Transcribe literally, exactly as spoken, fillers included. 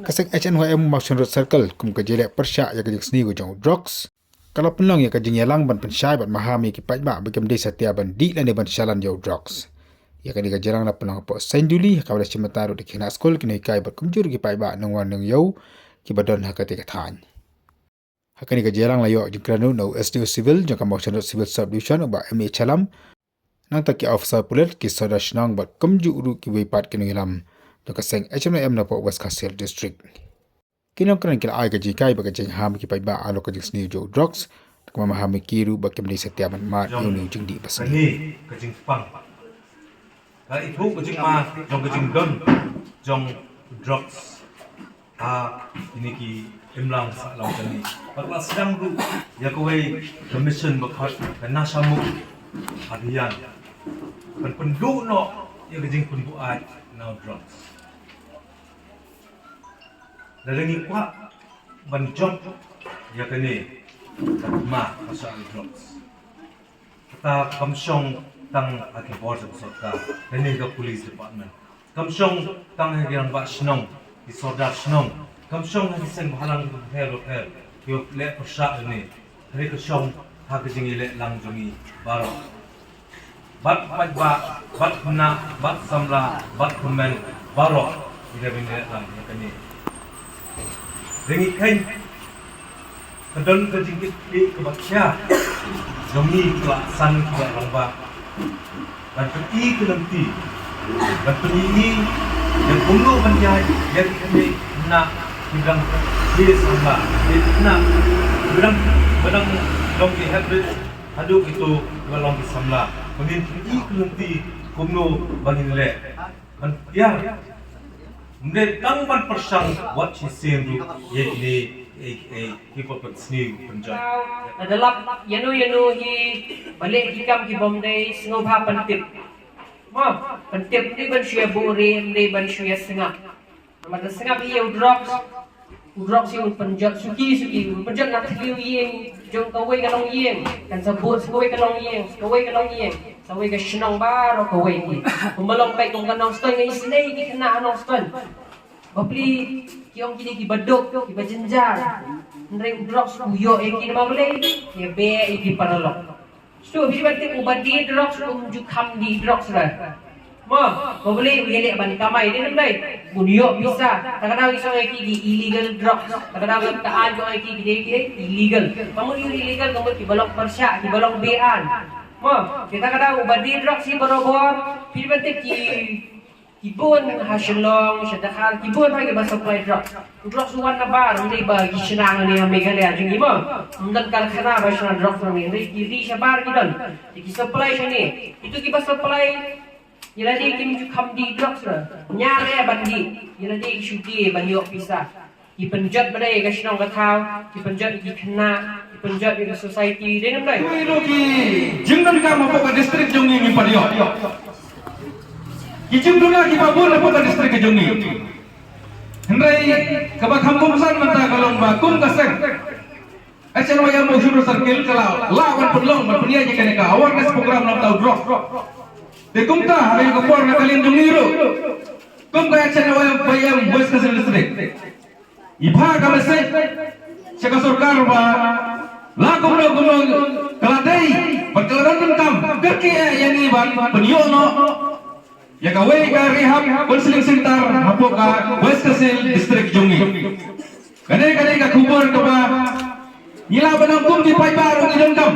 Ka seng H N Y M Mawshynrut Circle kum ka jingïaleh pyrshah ïa ka jingsniew ka jong u drugs ka la pynlong ïa ka jingïalang ban pynshai bad maham ïa ki paidbah ba kim dei satia ban dih lane ban shalan ïa u drugs. Ïa kane ka jingïalang la pynlong hapoh Saint Julie ha kaba la shim bynta ruh da ki khynnah skul, ki nonghikai bad kumjuh ruh ki paidbah nongwan nongïew kiba don ha katei ka thaiñ. Ha kane ka jingïalang la ïoh jingkren ruh na u S D O Civil jong ka Mawshynrut Civil Sub Division u Bah M A Chalam, nangta ki officer pulit, ki sordar shnong bad kumjuh ruh kiwei pat ki nongïalam jong ka seng H N Y M napoh West Khasi Hills District. Ki nongkren ki la ai ka jinghikai bad ka jingham ïa ki paidbah halor ka jingsniew jong u drugs, da kaba maham ïa ki ruh ba kim dei satia ban mad ïa une u jingdih ba sniew. Kane ka jingpang ka ithuh ka jingma jong ka jingdon jong drugs ha kine ki imlang sahlang jong ngi. Bad la sdang ruh ïa kawei ka mission ba khot ka Nasha Mukt Abhiyan, ban pynduh noh ïa ka jingpynbuaid na u drugs. Lada ngi kwah ban jop ïa kane ka thma ka shah drugs, kata kam shong tang ha ki bor jong ka sorkar lane ka police department, kam shong tang ha ki rangbah shnong, ki sordar shnong, kam shong ha ki seng bhalang bapher bapher kiba leh pyrshah lane. Hynrei ka shong ha ka jingïaleh lang jong ngi baroh, bad paidbah, bad khynnah, bad samla, bad kyrmen baroh, ngi dei ban ïaleh lang ïa kane. Te ngi kheiñ ka don ka jingkitkhlieh kaba khia jong ngi ki ba san ki ba rangbah ban pyni ka lynti, ban pyni ïa kumno ban ïaid ïa ki khynnah ki dang, ki samla, ki khynnah ki dang, ba dang long ki heprit haduh kito kiba long ki samla. Ba ngin pyni ka lynti kumno ba ngin leh ban tiar. Ym dei tang ban pyrshang wat shisien ruh ïa kine, eh, eh, kiba pynsniew pynjot. Lada lap ïano ïano hi ba leh ki kam ki bym dei, sngewbha pyntip. Mo, pyntip, ym dei ban shu ïa buhrieh, ym dei ban shu ïa sngap. Namar lada sngap ïa u drugs, u drugs hi un pynjot suki suki, un pynjot na thliew ïing jong kawei ka longïing, kan sa bud sa kawei ka longïing, sa kawei ka longïing, sa kawei ka shnong baroh kawei hi. Kumba long beit kum ka Nongstoiñ, nga isynei ïa ki khynnah Nongstoiñ. Bapli ki ong ki dei kiba duk, kiba jynjar. Hynrei u drugs u ïoh ïa ki namar balei? Ïa beh ïa ki paralok. Shu phi ban tip, uba die drugs um ju kham die drugs re. Mo, ba balei? U ïaleh ban kamai, dei ne ym dei? Un ïoh pisa. Kata ka daw ki sa ong ïa ki ki illegal drugs. Kata ka daw ka aiñ ki ong ïa ki ki dei, ki dei illegal. Ka mut illegal ka mut kiba long pyrshah, kiba long be-aiñ. Mo, kata ka daw uba die drugs hi barabor, phi ban tip ki Ki bun ha Shillong, sha Dkhar, ki bun ha kiba supply drugs. Drugs u wan nabar, ym dei ba ki shna hangne ha Meghalaya jong ngi mo. Ym don karkhana ba shna drugs hangne, hynrei ki ri shabar ki don. Te ki supply shane. Kito kiba supply, ïa lade kim ju kham die drugs re. Nia re ban die, ïa lade ki shu die ban ïoh pisa. Ki pynjot ba dei ka shnong ka thaw, ki pynjot ïa ki khynnah, ki pynjot ïa ka society, dei ne ym dei? Ki ruh ki jingdonkam hapoh ka district jong ngi ngi pat ïoh. Ki jingduna kiba bun hapoh ka district ka jong ngi. Hynrei kaba kham kongsan mynta ka long ba kum ka seng H N Y M Mawshynrut Circle ka la lah ban pynlong, ban pynïaid ïa kane ka awareness program na bynta u drug. Te kumta ha kane ka por na ka liang jong ngi ruh, kum ka H N Y M West Khasi Hills District, i phah ka message sha ka sorkar ba la kumno kumno ka la dei bad ka la dang donkam, kyrkieh ïa ngi ban pynïoh noh ïa kawei ka rehab counseling center hapoh ka West Khasi Hills District jong ngi. Kane ka dei ka khubor kaba ngi lah ban ong kum ki paidbah ruh ngi donkam.